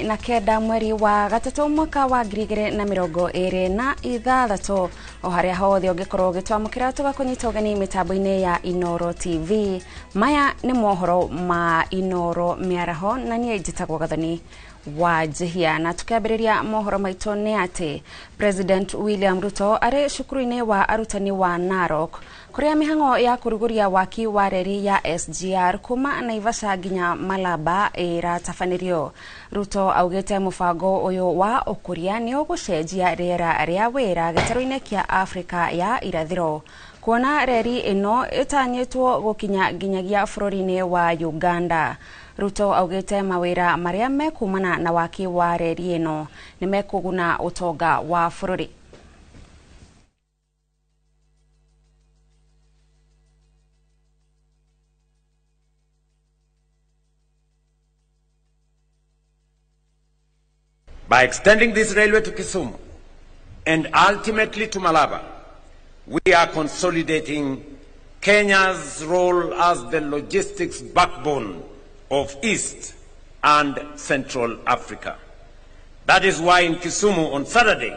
Na 9 mweri wa 3 mwaka wa 2026, o harĩa hothe ũngĩkorwo ũgĩtwamũkĩra, tũgakũnyita ũgeni mĩtambo-inĩ ya Inoro TV. Maya nĩ mohoro ma Inoro mĩaraho, na niĩ njĩtagwo Gathoni wa Njihia. Na tukiambĩrĩria mohoro maitũ nĩ atĩ President William Ruto arĩ cukuru-inĩ wa arutani wa Narok, kũrĩa mĩhang'o ya kũrugũria waki wa reri ya SGR kuma Naivasha nginya Malaba ĩratabanĩrio. Ruto augĩte mũbango ũyũ wa ũkũria nĩ ũgũcenjia rĩera rĩa wĩra gĩtarũ-inĩ kĩa Afrika ya irathĩro, kuona reri ĩno ĩtanyĩtwo gũkinya nginyagia bũrũri-inĩ wa Uganda. Ruto augĩte mawĩra marĩa mekumana na waki wa reri ĩno nĩ mekũguna ũtonga wa bũrũri. By extending this railway to Kisumu and ultimately to Malaba, we are consolidating Kenya's role as the logistics backbone of East and Central Africa. That is why in Kisumu on Saturday,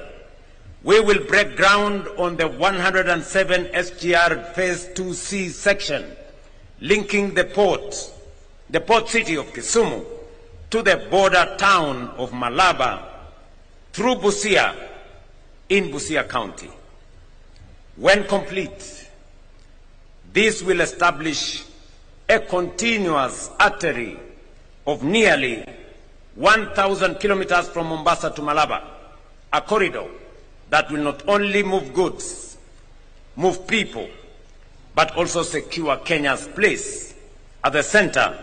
we will break ground on the 107 SGR Phase 2C section, linking the port city of Kisumu to the border town of Malaba through Busia in Busia County. When complete, this will establish a continuous artery of nearly 1,000 kilometers from Mombasa to Malaba, a corridor that will not only move goods, move people, but also secure Kenya's place at the center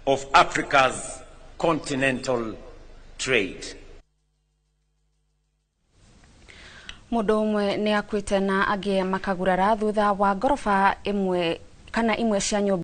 of Africa's continental trade. Mũndũ ũmwe nĩ akuĩte na angĩ makagurara thutha wa ngoroba ĩmwe kana imwe cia nyũmba.